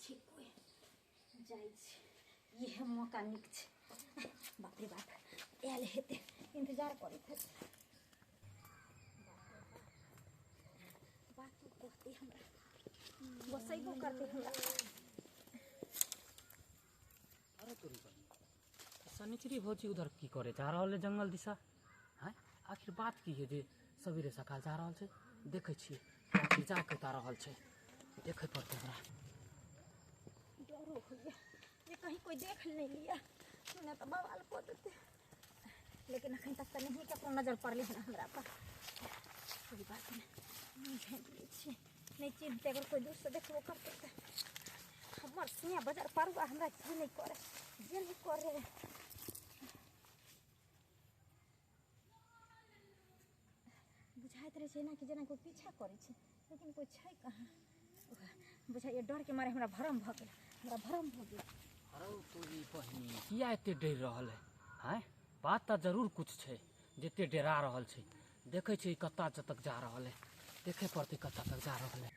छै कोइ। जाइ छी, इएह मौका नीक छै। बाप रे बाप, आयल हेतै, इन्तजार करैत हेतै। बातो कहतै हमरा, गोसैबो करतै हमरा। अरे तोरी बहिन, शनिचरी भौजी उधर की करे जा रहल है जंगल दिशा? हैं, आखिर बात की है जे सवेरे सकाल जा रहल छै? देखै छियै आखिर जा कता रहल छै, देखै पड़तै हमरा। डरो होइए जे कहीं कोइ देख नहि लिअ, नहि तऽ बवाल कऽ देतै। लेकिन अखन तक तऽ नहिए ककरो नजर पड़लै हन हमरा पर। कोइ बात नहि, मुँह झाँपि लै छियै, नहि चिन्हतै। अगर कोइ दूरसँ देखबो करतै तऽ हमर सिया बजार परुआ हमरा की नहि करे जे नहि करे। बुझाइत रहै छै एना कि जेना कोइ पीछा करै छै, लेकिन कोइ छै कहाँ? बुझाइए डरके मारे हमरा भरम भऽ गेल, हमरा भरम भऽ गेल। अरे तोरी बहिनी, किया एते डरि रहल है? आँय, बात तऽ जरूर कुछ छै जते डरा रहल छै। देखै छै कतऽ तक जा रहल है, देखे पड़तै कतऽ तक जा रहल है।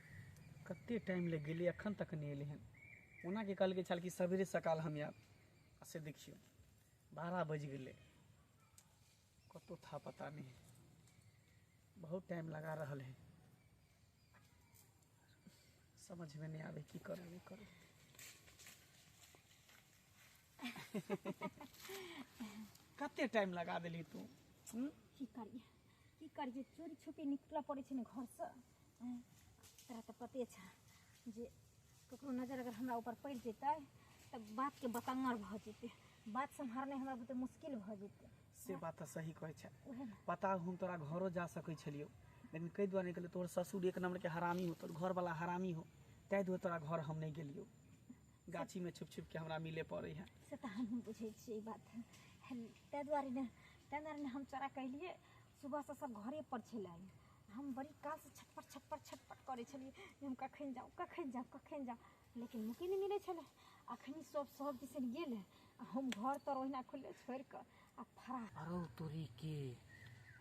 कते टाइम लागि गेलै, एखन तक नहि एलै हन। ओना के कहलकै छल कि सवेरे सकाल हम आयब, आ से देखियौ 12 बजि गेलै, कतहु था पता नहि। बहुत टाइम लगा रहल है, समझमे नहि आबै की करू नहि करू। कते टाइम लगा देली तू? हम्म? की करिए, की करिए, चोरी छुपी निकलऽ पड़ै छै ने घरसँ। तोरा तऽ पते छह जे ककरो नजर अगर हमरा ऊपर पड़ि जेतै तऽ बातके बतंगड़ भऽ जेतै, बात सम्हारनाइ हमरा बुते मुश्किल भऽ जेतै। से बात तऽ सही कहै छै। उएह ने पता, हम तोरा घरो जा सकै छलियौ, लेकिन कई दुआरे नहि गेलियौ, तोहर ससुर एक नम्बरके हरामी हो, तोहर घरवला हरामी हो, ताहि दुआरे तोरा घर हम नहि गेलियौ। गाछीमे छुप छुप के हमरा मिले पड़ै है। से तऽ हमहूँ बुझै छियै ई बात, ताहि दुआरे ने हम चोरा कहलियै। सुबहसँ सब घरे पर छलै, हम बड़ी कालसँ छटपट छटपट छटपट करै छलियै जे हम कखन जाउ, कखन जाउ, कखन जाउ, लेकिन मौके नहि मिलै छलै। अखनी सब सब दिसन गेल आ हम घर तर ओहिना खुलले छोड़ि कऽ आ फरार। अरे तोरी के,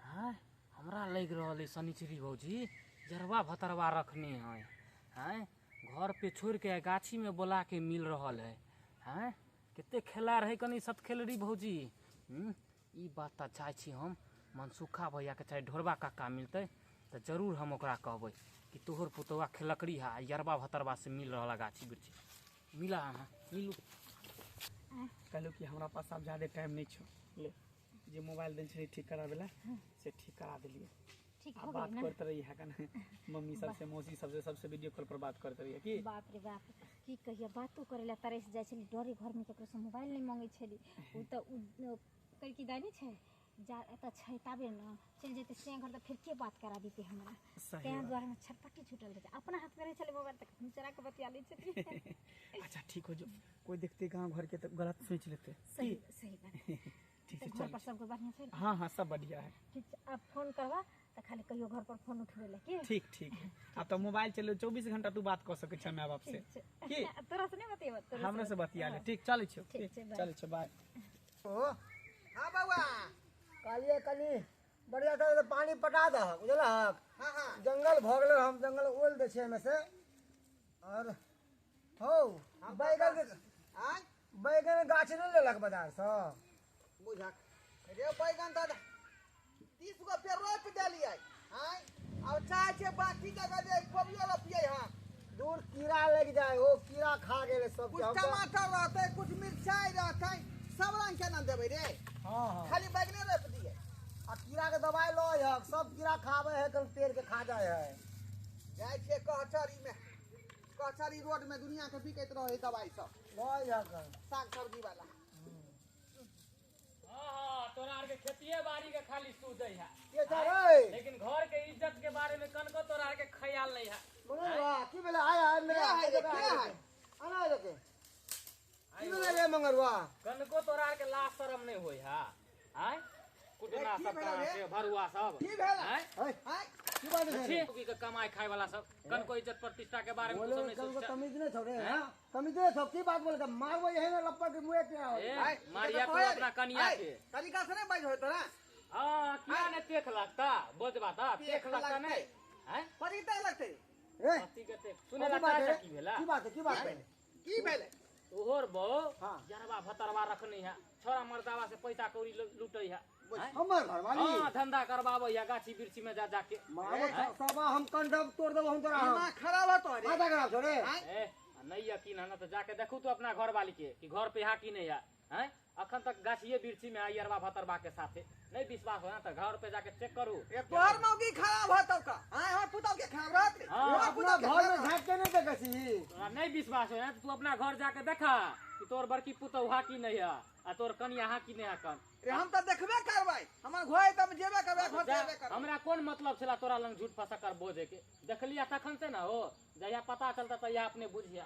आँय, हमरा लागि रहल है शनिचरी भौजी जरवा भतरवा रखने है। आँय, घर पे छोड़ के गाछी में बोला के मिल रहल है। आँय, कते खेला रहे कनी सतखेलरी भौजी। ई बात तऽ चाहै छी हम मनसुखा भैयाके चाहे ढोरबा काका मिलतै तऽ जरूर हम ओकरा कहबै कि तोहर पुतौआ खेलकड़ी है, यरबा भतरबा से मिल रहल है गाछी वृक्षी। मिला, अहाँ मिलू। कहलहुँ कि हमरा पास आब ज्यादे टाइम नहि छौ, ले जे मोबाइल देने छलियै ठीक कराबै लए से ठीक करा देलियै। ठीक आ हो बात गेलै ने? करते रही है कने मम्मी सबसे, मौसी सबसे, सबसे वीडियो कॉल पर बात करते रहिए की। बाप रे बाप, की कहिए, बातो करे ला तरस जाइ छली डरे। घरमे ककरोसँ मोबाइल नहि मांगै छली। ओ तऽ ओ कड़की दाइ नहि छै जा एतऽ छै, ताबे ने चलि जेतै से घर तऽ फेर के बात करा देतै हमरा? सही तेँ बात। दुआरे हम छटपटी छूटल रहै छै। अपना हाथमे रहै छलै मोबाइल तऽ हम चोरा कऽ बतिया लै छलियै। अच्छा ठीक हो, जो कोई देखते गांव घर के तो गलत सोच लेते। सही सही बात। ठीक तऽ से घर चल। पर सबके बढ़िआँ छै ने? हाँ हाँ, सब बढ़िया है। ठीक छै, आब फोन करबा तऽ खाली कहियो घर पर फोन उठबै लए की। ठीक ठीक है, अब तो मोबाइल चलो 24 घंटा तू बात कर सकै छ माय बाप से। ठीक छै। की तोरा से नहि बतियेबो? तोरा हमरा से बतिया ले। ठीक, चलै छौ। ठीक छै, बाय। चलै छौ, बाय। ओ हाँ बउआ। कहलियै कनि बढ़िया से पानी पटा दहक, बुझलहक? हाँ हाँ। जंगल भऽ गेलै, हम जंगल ओलि दै छियै एहिमे से। आओर हौ, बैगन के आय बैगन के गाछ नहि लेलक बाजारसँ? बुझक रे, बैगन तऽ 30 गो पेड़ रोपि देलियै। आय, आब चाहै छियै बाकी जगह जे कोबियो रोपियै। हाँ। दूर कीड़ा लागि जाय हो, कीड़ा खा गेलै सब। कुछ टमाटर रहतै, कुछ मिरचाई रहतै, सब रंग के ना देबै रे। हाँ हाँ। खाली बैगने रोपि दियै? आ कीड़ा के दवाई लऽ हक, सब कीड़ा खाबै है, कल पेड़ के खा जाइ है। जाइ छियै कहचरी मे, कहचरी रोड में दुनिया के बिकैत रहै दवाई सब। लऽ हक। साग सब्जी वाला। हाँ हाँ, तोरा आर के खेतिए बाड़ी के खाली सूझै है। के छै रे? लेकिन घर के इज्जत के बारे में कनको तोरा आर के ख्याल नहीं है। मंगरुआ, की भेलै? आय आय मेरा। के है रे, के है? आना देखे, की भेलै रे मंगरुआ? कनको तोरा आर के लाज शरम नहीं होय है? आय, कुटना की सब भेलै रे? के भरुआ सब। की भेलै? आय? है आय। की बात है? छी के कमाई खाए वाला सब, कनको इज्जत प्रतिष्ठा के बारे में बोले कुछ नहीं कनको सोचता। तमीज नहीं छौ रे? हाँ, तमीज नहीं छौ? की बात बोले? मारबो यही ना लप्पा के मुँहे के आओ। ए, आय, मारिया ई तू तऽ अपना कनिया आय, के तरीका से नहीं बाजि होय तोरा। हाँ, किया ने तेख लगता बजबा ता तेख तेख लगता लगतै। नहीं हैं? कथी तेख लगतै? रे कथी के तेख सुने कथी ला बात चाचा है? की भेला? की बात है, की बात है? की भेलै? तोहर बहू हाँ। जरबा भतरवा रखने है, छोरा मर्दावा से पैसा कौड़ी लूटै है। हमर घरवाली हाँ, धंधा करवाबै है गाछी वृक्षी में जा जाके। मारो सबा हम कंडम तोड़ देबो हम तोरा। दिमाग खराब हतो रे। माथा खराब छौ रे। आँय? ए, आ नहीं यकीन है ना तो जाके देखू तू अपना घर वाली के कि घर पे है कि नहीं है। हैं? अखन तक गाछिए वृक्षी में है यरवा भतरवा के साथे। नहीं विश्वास हो ना तो घर पे जाके चेक करू। ए तोहर मौगी खराब हतो का? आँय, हमर पुतहु के खराब रहत रे। हाँ, हमर अपना पुतहु के घर में खराब रहत। झाँक के नहीं देखै छी। तोरा नहीं विश्वास हो ना तो तू अपना घर जाके देखा कि तोर बड़की पुतहु हा कि नहीं है आ तोर कनिया हा कि नहीं है कन। रे हम तऽ देखबे करबै, हमर घर तऽ हम जेबे करबै, घर जा, जेबे करबै। हमरा कोन मतलब छला तोरा लंग झूठ फसकर बोझे के? देखलिया तखन से ना हो, जहिया पता चलता तहिया अपने बुझिया।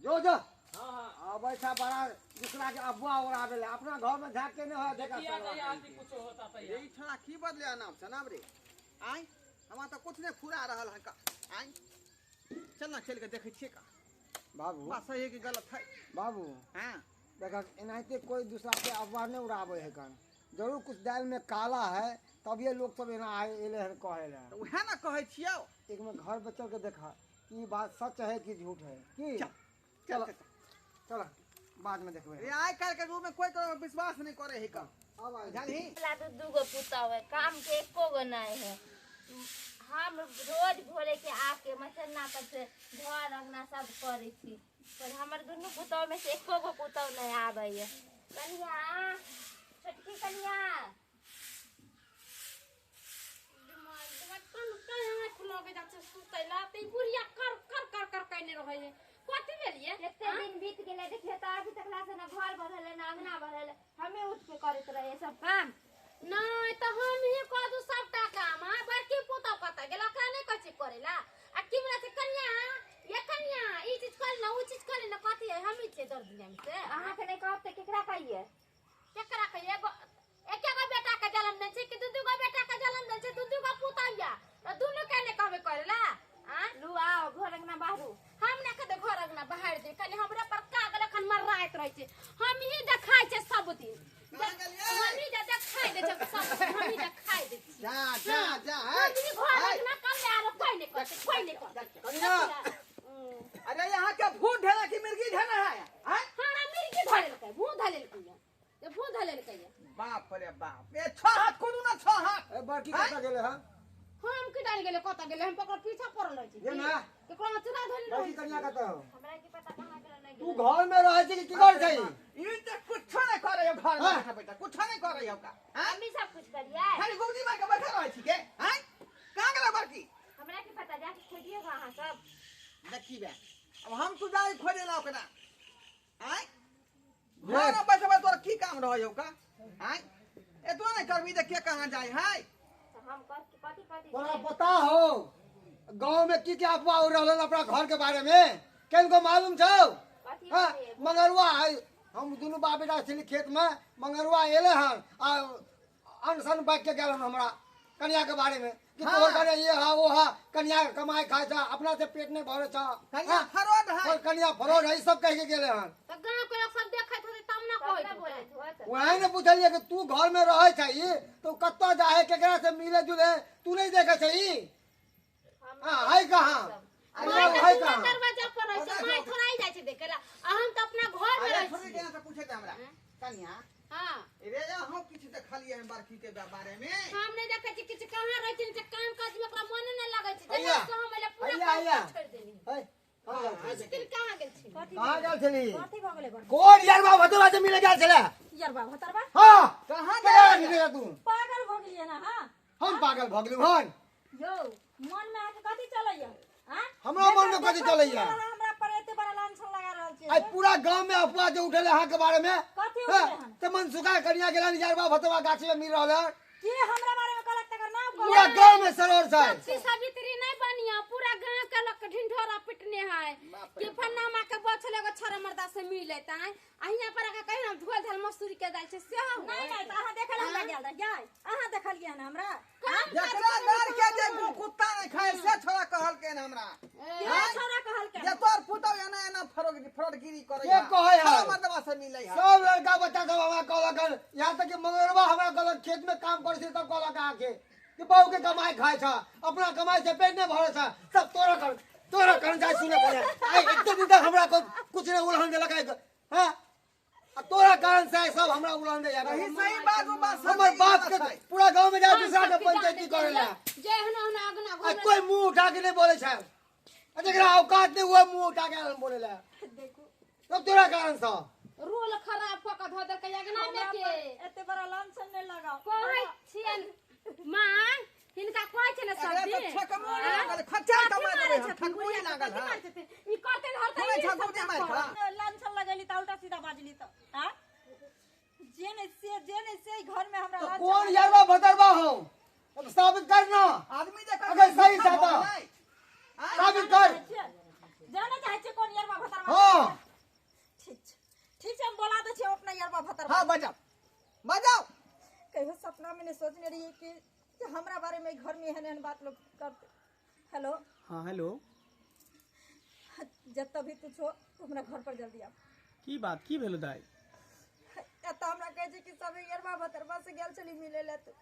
जो जो हाँ हाँ आबै छा बड़ा दूसरा के अफवाह उड़ाबै ले, अपना घर में झाँक के नहीं हो देखा। देखिया जहिया अति कुछो होता तहिया। रे ई छोड़ा की बदले नाम से नाम रे? आँय, हमरा तऽ कुछ नहि फुरा रहल है का। आँय, चल ना चल के देखै छियै का बाबू बात सही है कि गलत है। बाबू हाँ देखा, एनाहिते कोई दूसरा के अफवाह नहीं उड़ाबै है कन। जरूर कुछ दाल में काला है तभिए लोग सब एना आए एले हन कहे ले। तऽ उएह ने कहै छियौ। एक में घर पे चल के देखा कि ई बात सच है कि झूठ है की। चल, चल चल चल बाद में देखबै। रे आइ काल्हि के रूप में कोई ककरो विश्वास नहीं करे है का। अब आइ। जानही? ला दू दू गो पुतहु है, काम के एको गो नहीं है। हम रोज भोरे के आके मचन्ना पर से घर अंगना सब करे छी, पर हमर दुनू पुतहु में से एको गो पुतहु नहीं आबै है। कनिया, छोटकी कनिया, कते दिन बीत गेलै देखियो तऽ अभी तक ला से ना घर बढ़ल ना अंगना बढ़ल, हमे उठ के करैत रहे सब काम। नहीं तो हम ही कर दू सबटा काम। हाँ, बड़की पुतहु कतऽ गेल? ओकरा नहीं कहै छी करै ला। आ की बोलै छै कनिया, ये कनिया ई चीज कर ना ऊ चीज कर ना, कथी है? हम ही छियै दर दुनिया में से। अहाँके नहीं कहब तऽ केकरा कहियै? केकरा कहियै? एगो एके गो बेटा के जन्म दै छै कि दू दू गो बेटा के जन्म दै छै? दू दू गो पुतहु या तऽ दुनू के नहीं कहबै करै ला? आँ? लू आओ घर अंगना बाहरू। हम ना कतौ घर अंगना बाहर दे, खाली हमरा पर कागल एखन मर्राइत रहै छै। हम ही देखाइ छै सब दिन। कहाँ गेलियै? हम ही जे देखाइ दै छै सब दिन, हम ही देखाइ दै छी। जा जा जा। हम ही घर है। अंगना कर ले, आरो कोई नहीं करतै, कोई नहीं करतै। कनिया अरे यहाँ के भूत ढेला की मिर्गी ढेला है? आँय? हमरा मिर्गी धरेलकै, भूत धरेलकै ये। जे भूत धरेलकै ये। बाप रे बाप, ए 6 हाथ कोनू ना 6 हाथ। ए बड़की कतऽ गेलै हन? हम की जानि गेलै कतऽ गेलै, हम ओकर पीछा पड़ल रहै छी। ये ना। केकरो में चुरा धरल रहै बड़की कनिया कतऽ हो? हमरा की पता कहाँ गेलै नहीं तू गेलै। घर में रहै छी कि की करै छी? ई तऽ कुछो नहीं करे हो घर में हाँ। बैठा बैठा कुछो नहीं करे हो का। आँय? मम्मी सब कुछ करियै। खाली गुमजी मार के बैठा रहै छी के? आँय, कहाँ गेलै बड़की? हमरा की पता, जाके खोजिएगा अहाँ सब। देखी बे, अब हम तू जाई खोजे ला ओकरा। आँय, घर में बैठबै तोर की काम रहै हो का? आँय, एतबो नहीं करबी तऽ के कहाँ जाय है? तऽ हम कथी कथी कथी तोरा पता हो गांव में की की अफवाह उड़ रहल अपना घर के बारे में? किनको मालूम छौ? कथी हाँ, होतै? मंगरुआ है, हम दुनू बाप बेटा छली खेत में, मंगरुआ एले हन आ अनशन बाँटि के गेल हन हमरा कनिया के बारे में कि हाँ। तोहर कनिया ये हा वो हा, कनिया के कमाई खाइ छा, अपना से पेट नहीं भरे छा। कनिया हाँ, फरोड है। और कनिया फरोड है, ई सब कह के गेले हन। तऽ गाँव के लोग सब देखैत होतै तब ना तब कहैत ना होतै। बोलैत होत। वही ने पूछलिए कि तू घर में रहे छै तो कतऽ जाए केकरा से मिले जुले तू नहीं देखे छै? हम हाँ है कहाँ? अरे माय है तऽ पूरा कहाँ? दरवाजा पर रहै छै, माय थोड़ा ही जाइ छै देखै ला, आ हम तऽ अपना घर में अरे रहै छोड़ी छी। के यहाँ से पूछे हमरा कनिया। हाँ रे अहाँ किछु देखलियै हन बड़की के बारे में? हम नहीं देखै छी किछु, कहाँ रहै छै, काम काज में ओकरा मने नहीं लगै छै। अइया। जहिया से हम एलियै पूरा अइया, काम अइया। काज छोड़ि देली। है, कहाँ गेल छली? कुछ दिन कहाँ गेल छी? कहाँ गेल छली? कथी भऽ गेलै बड़? कोन यारबा भतरबा से मिले गेल छले? यरबा भतरबा? हाँ। कहाँ केकरा गेल? मिले तू? पागल भऽ गेलियै ना? हाँ हम पागल भऽ गेलहुँ हन? यौ, मन में अहाँके कथी चलैया? आँ? हमरो मन में कथी देखल चलैया? सुनल अहाँ हमरा पर एते बड़ा लांछन लगा रहल छियै। आइ पूरा गांव में अफवाह जे उठल अहाँ के बारे में। कथी हाँ, उठलै हन? तऽ मनसुखा कनिया गेलन यारबा भतरबा गाछी में मिल रहल है। के हमरा बारे में कहलक तकर नाम कहू। पूरा गांव में सरोर छै। सती सावित्री नहीं बनिया, पूरा गांव के लोग के ढिंढोरा पिटने है कि फन्ना माँ के बचल एगो छोरा मर्दा से मिले ताई, आ हियां पर आके कहिना धोल धाल मसूरी के दाल छै सेहो। नहीं नहीं, तऽ अहाँ देखल हमरा गेल रहियै? अहाँ देखलियै हन हमरा? काम काज जकरा करबै डर के जे कुत्ता नहीं खाए से छोड़ा कहलकै हन हमरा। के छोरा कहलकै? जे तोर पुतहु एना एना फरोडगिरी करै के कहै है? छोड़ा मर्दबा से मिलै है। सब लड़का बच्चा सब हमरा कहलक हन, यहाँ तक कि मंगरवा हमरा कहलक खेत में काम करै छै तब कहलक अहाँके कि बहू के कमाई खाइ छ, अपना कमाई से पेट नहीं भरै छ, सब तोरा कर। तोरा कारण जाय सुने पड़े आइ एते दिन तक हमरा को कुछ नहीं उलहन देलक आइ। हां, आ तोरा कारण से आइ सब हमरा उलहन दे यार। सही सही बात, वो बात हमर बाप के पूरा गांव में जा दूसरा के पंचायती करेला। जे हना हना अगना आ कोई मुंह उठा के नहीं बोले छै, आ जकरा औकात नहीं हुआ मुंह उठा के बोले ला। देखू सब तोरा कारण से रोल खराब क के धो देलकै अगना में के। एते बड़ा लांछन नहीं लगाओ। कहै छियन माँ, हिनका कहै छै ने सब एकरा दिन। तऽ ठकबो नहि लागल, खच्चर कमा देबै हम, ठकबो नहि लागल कथी हँ। मारै छथिन? ई करतै ने हरतै, सुनै ई छह, सब गोटी मारि खा। लांछन लगेली त उल्टा सीधा बाजली त हां, जे नहीं से जे नहीं से घर में हमरा तो लांछन कौन लगेली। यरवा भतरवा हो अब साबित करना। आदमी जे अगर सही सादा। साबित कर। जाना चाहे छियै कोन यरवा भतरवा। हाँ। ठीक छै, ठीक छै, हम बोला दै छियै अपना यरवा भतरवा। हाँ, बजाओ बजाओ। कहियो सपना में नहीं सोचने रहिए कि हमरा बारे में घर में एहन एहन बात लोग करते। हेलो। हाँ हेलो। जब तभी तू छो तो हमरा घर पर जल्दी आब। की बात, की भेलो दाई? एतऽ हमरा कहै छै कि सब यरवा भतरवा से गेल छली मिले ला, तऽ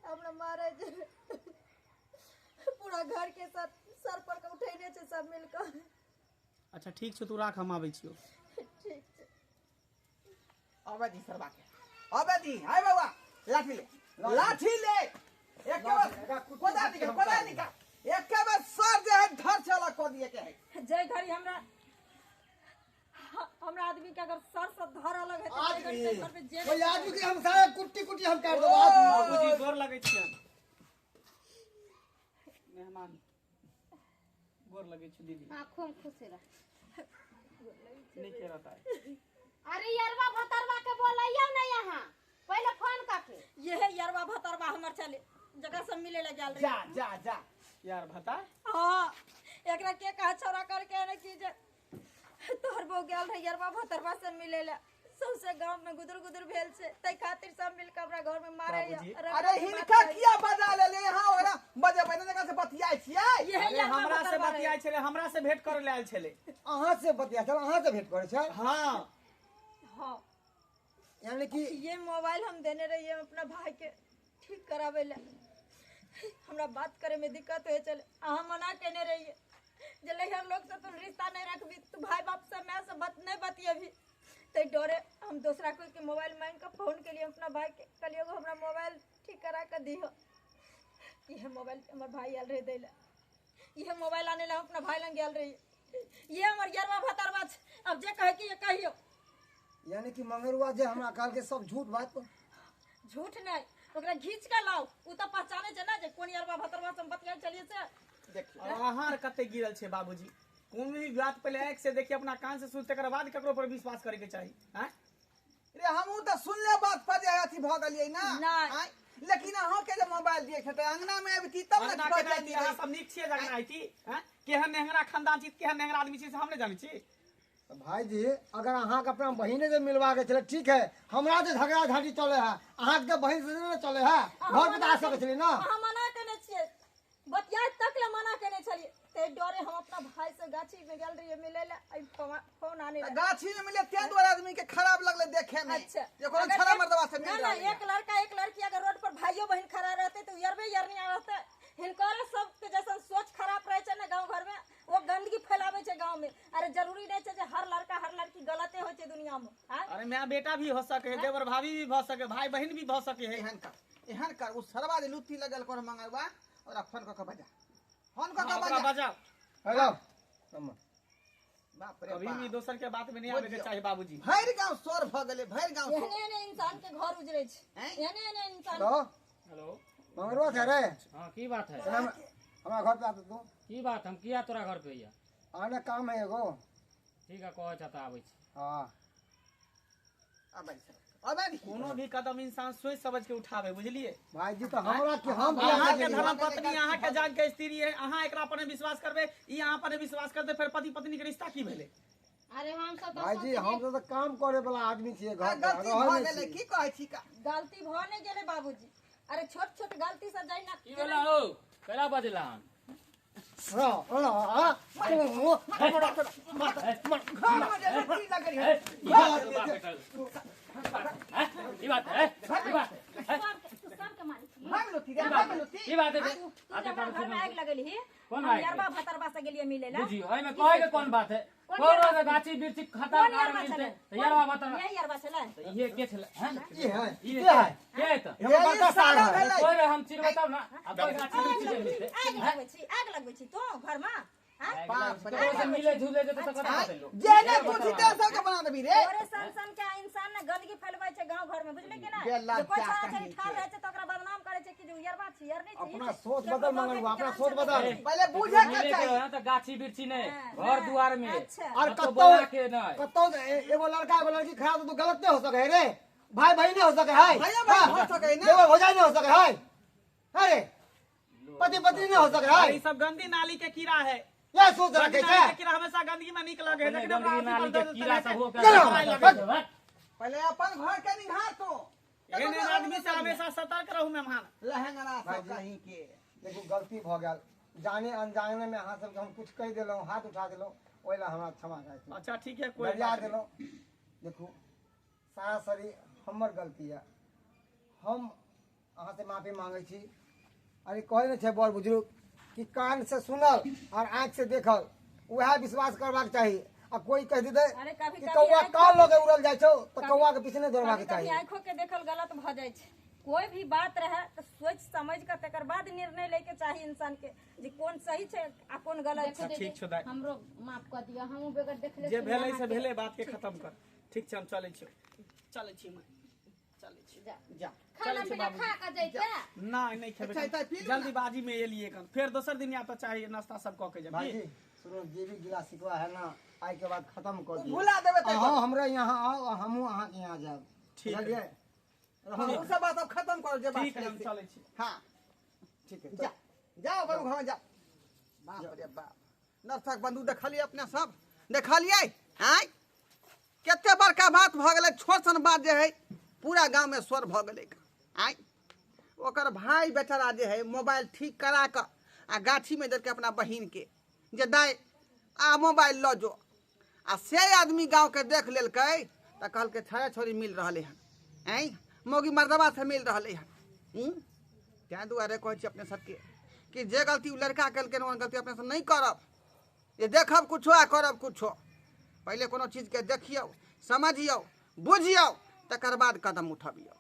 हमरा मारै छै, पूरा घर के साथ सर पर के उठेने छै सब मिल कऽ। अच्छा ठीक छै, तू राख, हम आबै छियौ। ठीक छै। अबे दी सरबा के, अबे दी। हाय बाबा, लाठी ले, लाठी ले, एक बार कोदा निकाल, कोदा निकाल, एक बार सर जे है धर से अलग कर दिए के है। जय घड़ी हमरा हमरा आदमी के अगर सर से धर अलग है तो जय घड़ी आदमी घर पे जे कोई आदमी के हम सारा कुट्टी कुट्टी हम काट देबो आदमी। बाबूजी गोर लगै छियन। मेहमान गोर लगै छी दीदी। हाँ, खूब खुशी रह। नहीं के रहता है। अरे यरवा भतरवा के बोलैयौ ना यहाँ, पहिले फोन करके। ये यरवा भतरवा हमर चले जगह सब मिले ला गेल रही। जा जा जा यार भता। हाँ, एकरा के कहा छौरा करके ने कि जे तोहर बहू गेल रहे यरवा भतरवा से मिले ला, सबसे गांव में गुदुर गुदुर भेल छै, तै खातिर सब मिल के हमरा घर में मारे। बाबूजी। अरे हिनका किया बजा लेले यहाँ, ओकरा बजेबै ने, जकरा से बतियाइ छियै। ये अरे यरवा हमरा से भतरवा बतियाइ छलै, हमरा से भेंट करे ले आयल छलै। अहाँ से बतिया छल, अहाँ से भेंट करे छल? हाँ। हाँ, यानी कि ये मोबाइल हम देने रहिए अपना भाई के ठीक करावे ला, हमरा बात करे में दिक्कत होए चले, अहाँ मना केने रहिए जे लइहर लोग से तू रिश्ता नहीं रखबी, तू भाई बाप से मैं से बात नहीं बतियेबी, ते डरे हम दूसरा कोई के मोबाइल मांग के फोन के लिए अपना भाई के कहलिए एगो हमरा मोबाइल ठीक करा के दिहो। यह मोबाइल हमर भाई आयल रहे दै ला, यह मोबाइल आने ला हम अपना भाई लंग गेल रहिए। ये हमर यरवा भतरवा छै, अब जे कहे कि ये कहियो। यानी कि मंगरुआ जे हमरा कहल के सब झूठ बात? झूठ नहीं, ओकरा घींच के लाओ, उ त पहचाने छै ना जे कोन यरवा भतरवा से हम बतियाल चलिए से। देखियो और अहाँ आर कते गिरल छै बाबूजी, कोनो भी बात पहिले आँखि से देखी, अपना कान से सुन, तकर बाद ककरो पर विश्वास करे के चाही। आँय? रे हमहूँ तऽ सुनले बात पर जे अथी भऽ गेलियै ना। नहि। आँय? लेकिन अहाँ के जे मोबाइल दिए छै तऽ अंगना में अबती तब ने अंगना छोड़ केना अयती? जाती। अहाँ सब नीक छियै जखन अयती। आँय? केहन नेहरा खानदान छी, केहन नेहरा आदमी छी से हम नहि जानै छी। तो भाई जी, अगर अहाँ के अपना बहिने से मिलवा के चले ठीक है, हमरा जे झगड़ा झाटी चले है, अहाँ के बहिन से नहीं चले है, घर पे तो आ सके छली ना। अहाँ मना केने छियै, बतियाए तक ले मना केने छलियै, ते डरे हम अपना भाई से गाछी में गेल रहियै मिले ला, आई फोन आने ला। गाछी में मिले तें दुआरे आदमी के खराब लगले देखे में। अच्छा, जे कोनो अगर छड़ा एक- मर्दवा से मिल ना ना, रहलै। एक लड़का एक लड़की अगर रोड पर भाइयो बहन खड़ा रहते तो यरबे यरनी रहते। हिनकर सब के जैसन सोच खराब रहे छै ना गांव घर में, वो गंदगी फैलावे छै गांव में। अरे जरूरी नहीं छै जे हर लड़का हर लड़की गलते होय छै दुनिया में। आँय? अरे my बेटा भी हो सके है, देवर भाभी भी भऽ सके, भाई बहन भी भऽ सके है। एहन कर, एहन कर, उ सरवा जे लुत्ती लगल कर मंगरवा, ओकरा फोन कऽ के बजा, फोन कऽ हाँ, के ओकरा बजा। बजाओ। हेलो, बाप रे कभी भी बाप, दोसर के बात में नहीं आवे के चाही बाबूजी। भरि गांव शोर भऽ गेलै, भरि गांव शोर। एहने एहने इंसान के घर उजरे छै, आँय? एहने एहने इंसान। हेलो हेलो मंगरुआ छै रे? हाँ, की बात है? हमरा घर पे आ तू। की बात, हम किया तोरा घर पे अइया? आने काम है एगो। ठीक है, कहै छ तऽ आबै छी। हाँ। अबै सर, अबै दी। कोनो भी कदम इंसान सोच समझ के उठावे, बुझलिए भाई जी? तो हमरा के हम अहाँ के धर्म पत्नी, अहाँ के जान के स्त्री है, अहाँ एकरा पर नहीं विश्वास करबे, ई अहाँ पर नहीं विश्वास करते, फिर पति पत्नी के रिश्ता की भेलै? अरे हम सब भाई जी, हम तो काम करे वाला आदमी छियै, घर पर गलती रहै भऽ नहि गेलै। छियै। की कहै छी का? गलती भऽ नहि गेलै बाबूजी, अरे छोट छोट गलती से जाइ ना। की भेला हौ, कैला बजला हन? रह, रह, आ, तू, घर में जे लुत्ती लगल है। ई बात है, ई बात है, ई बात है। सबके सबके मारै छी? भाग लुत्ती रे, भाग लुत्ती। ई बात है। तू जे हमरा घर में आगि लगेलही, कोन हम आगि? यरबा भतरबा से गेलियै मिलै ला। बुझियो, एहिमे कहै के कोन बात है? कोन कोन यरबा? गाछी वृक्षी खतम कोन कार यरबा मिलते छलै? तऽ यरबा भतरबा। यही यरबा छलै? तऽ इहे के छलै हैं? ई है। ई के है? के है तऽ? हमर बड़का सार है। भेलै। कोइ हम चिन्हबै तब ना। आ कोइ गाछी आगि वृक्षी जे लगबै मिलते छी, आगि लगबै छी, आगि लगबै छी तू घर में? आँय? बाप रे। ककरो से मिले झूले जे तऽ कतऽ होतै लोक? जेहने तू छिते सबके बना देबी रे। तोरे सन सन के इंसान ने गंदगी फैलबै छै गांव घर में, बुझले कि ना? बेला जे कोइ क्या छौड़ा छौड़ी कहीं ठाढ़ के। रहै छै तऽ ओकरा बदनाम करै छै कि जे यरबा छी, यरनी छी। अपना सोच बदल मंगलुआ, अपना सोच बदल। पहिले बुझे के मिले के चाही। है तऽ गाछी वृक्षी नहि, घर दुआर में। अच्छा। और कतौ कतौ बोला के नहि। कतौ एगो लड़का एगो लड़की खराब तो गलत नहीं हो सके है रे। भाई बहन नहीं हो सके है। भाइयो बहिन हो सके है ना। देवर भौजाई नहीं हो सके है। अरे पति पत्नी नहीं हो सके है। ई सब गंदी नाली के कीड़ा है। यह सोच गंदी रखे नाली छे। के कीड़ा हमेशा गंदगी में निक लगे है। अपने जखन ओकरा गंदगी नाली के अथी पर दऽ कीड़ा देतै, सब होके चलो, हट। पहिले अपन घर के निहार तो। एहन एहन आदमी से हमेशा सतर्क रहू मेहमान। लहंगरा सब कहीं के। देखू, गलती भऽ गेल, जाने अनजाने में अहाँ सबके हम कुछ कहि देलहुँ, हाथ उठा देलहुँ, ओहि लए हमरा क्षमा कर। अच्छा ठीक है, कोई गरिया बात नहीं। देलहुँ। देखू, सारा शरीर हमर गलती यऽ, हम अहाँसँ माफी मांगै छी। अरे कहै नहि छै बड़ बुजुर्ग कि कान से सुनल और आँखि से देखल उएह विश्वास करबाक चाही। आ कोई कहि देतै अरे कभी कि कभी कौआ आँखि कान लऽ के उड़ल जाइ छौ तऽ कौआ के पीछे नहि दौड़बाक कभी कभी चाही। आँखो के देखल गलत भऽ जाइ छै। कोई भी बात रहे तऽ सोचि समझ कऽ तकर बाद निर्णय लैके चाही इंसान के, जे कोन सही छै आ कोन गलत छै। ठीक छौ दाइ। हमरो माफ कऽ दिअ, हमहूँ बगैर देखले जे सुनले भेलै से अहाँके। भेलै, बात के खत्म कर। ठीक छै, हम चलै छी, चलै छी माय, चलै छी। जा। जा। खाना चलै छी पीना बाबूजी। खा कऽ जैते। नहि, नहि खेबै। अच्छा, तऽ पी लू ना। जल्दीबाजी में एलियै कन, फेर दोसर दिन आयब तऽ चाही नाश्ता सब कऽ के जायब। भाईजी सुनो, जे भी गिला सिकवा है ना, आइ के बाद खत्म कर दियौ। भुला देबै तऽ। अहाँ हमरा यहाँ आउ आ हमहूँ अहाँके यहाँ जायब। ठीक है। बुझलियै? उ सब बात अब खत्म करो जे बात ठीक है, छलै हम से। चलै छी। हाँ। ठीक है। जा जाओ अपन घर जाओ। बाप रे बाप, दर्शक बंधु देखलियै, अपने सब देखलियै आँय, कते बड़का बात भऽ गेलै। छोट सन बात जे है पूरा गाँवमे शोर भऽ गेलै आँय। ओकर भाय बेचारा जे है मोबाइल ठीक करा कऽ आ गाछीमे देलकै अपना बहिनके जे दाइ आ मोबाइल लऽ जो, आ से आदमी गाँवके देख लेलकै तऽ कहलकै छौड़ा छौड़ी मिल रहलै हन, आँय, मौगी मर्दबा से मिल रहलै हन। ताहि दुआरे कहै छी अपने सबके कि जे गलती ओ लड़का केलकै ओहन गलती अपने सब नहि करब, जे देखब कुछो आ करब कुछो। पहिले कोनो चीजके देखियौ, समझियौ, बुझियौ, तकर बाद कदम उठबियौ।